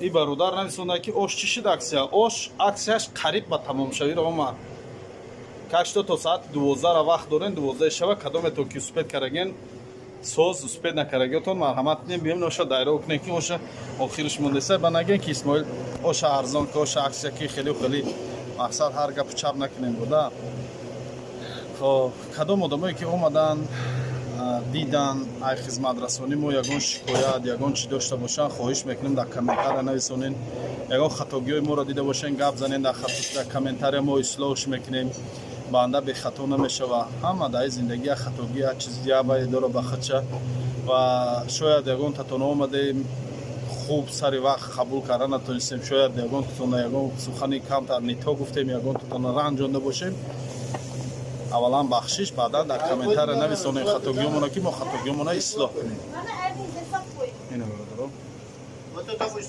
И бародар нависонда, ки ош чӣ шид, акция? Ош акцияш қариб ба тамомшавиро омад. Кашто то соати 12-ра вақт дорем, 12-и шаба. Кадометон ки успеть караген, соз, успеть накарагиотон, марҳамат кунем, биём, оша дайро кунем, ки оша охириш мондеса. Ба наген, ки Исмоил оша арзон ки, оша акция ки, хеле хеле. Мақсад, ҳар гапу чап накунем буда. Хоб, кадом одамое ки омадан, дидан, ай хизматрасонӣ мо ягон шикоят, ягон чӣ дошта бошанд, хоҳиш мекунем, дар комментария нависонен. Ягон хатогиҳои моро дида бошен, гап занен дар комментария, мо ислоҳш мекунем. Банда бехато намешава. Ҳама дар зиндагӣ як хатогӣ, як чиз ябае дора ба худша. Ва шояд ягон татона омадем, хуб сари вақт қабул карда натонистем, шояд ягон татона ягон сухани камтар не то гуфтем, ягон татона ранҷонда бошем, аввалан бахшиш, баъдан дар комментария нависонем хатогиҳомона, ки мо хатогиҳомона ислоҳ кунем. Ина, бародаро. Вот это вы.